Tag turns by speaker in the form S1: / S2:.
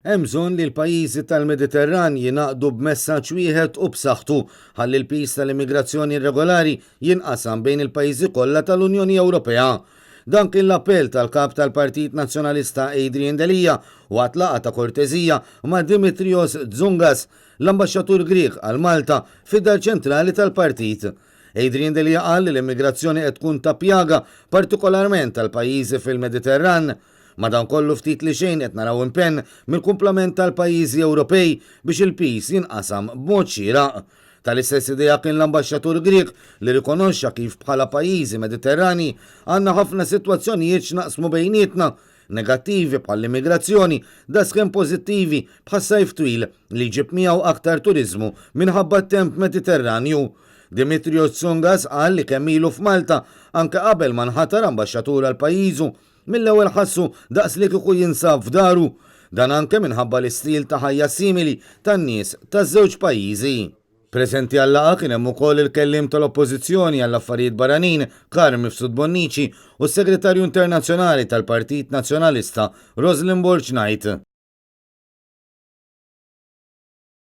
S1: Hemm bżonn li l-pajjiżi tal-Mediterran jingħaqdu b'messaġġ wieħed u b'saħħtu ħalli l-piż tal-immigrazzjoni irregolari jinqasam bejn il-pajjiżi kollha tal-Unjoni Ewropea. Dan kien l-appell tal-Kap tal-Partit Nazzjonalista Adrian Delia waqt laqgħa ta' korteżija ma' Dimitrios Tsongas, l-Ambaxxatur Grieg għal Malta fid-Dar Ċentrali tal-Partit. Adrian Delia qal li l-immigrazzjoni qed tkun ta' pjaga partikolarment għall-pajjiżi fil-Mediterran. Madankollu ftit li xejn qed naraw impenn mill-kumplament tal-pajjiżi Ewropej biex il-piż jinqasam b'mod xieraq. Tal-istess idea kien l-Ambaxxatur Grieg li rikonoxxa kif bħala pajjiżi Mediterranji għandna ħafna sitwazzjonijiet x'naqsmu bejnietna, negattivi bħall-immigrazzjoni, daqskemm pożittivi bħas-sajf twil li jġib miegħu aktar turiżmu minħabba t-temp Mediterranju. Dimitrios Tsongas qal li kemm ilu f'Malta, anke qabel ma nħatar ambaxxatur għal pajjiżu, Mill-ewwel ħassu daqs li kieku jinsab f'daru. Dan anke minħabba l-istil ta' ħajja simili tan-nies taż-żewġ pajjiżi. Preżenti għal-laqgħa kien hemm ukoll il-Kelliem tal-Oppożizzjoni għall-Affarijiet Barranin, Carm Mifsud Bonnici, u s-Segretarju Internazzjonali tal-Partit Nazzjonalista, Roslyn Borg Knight.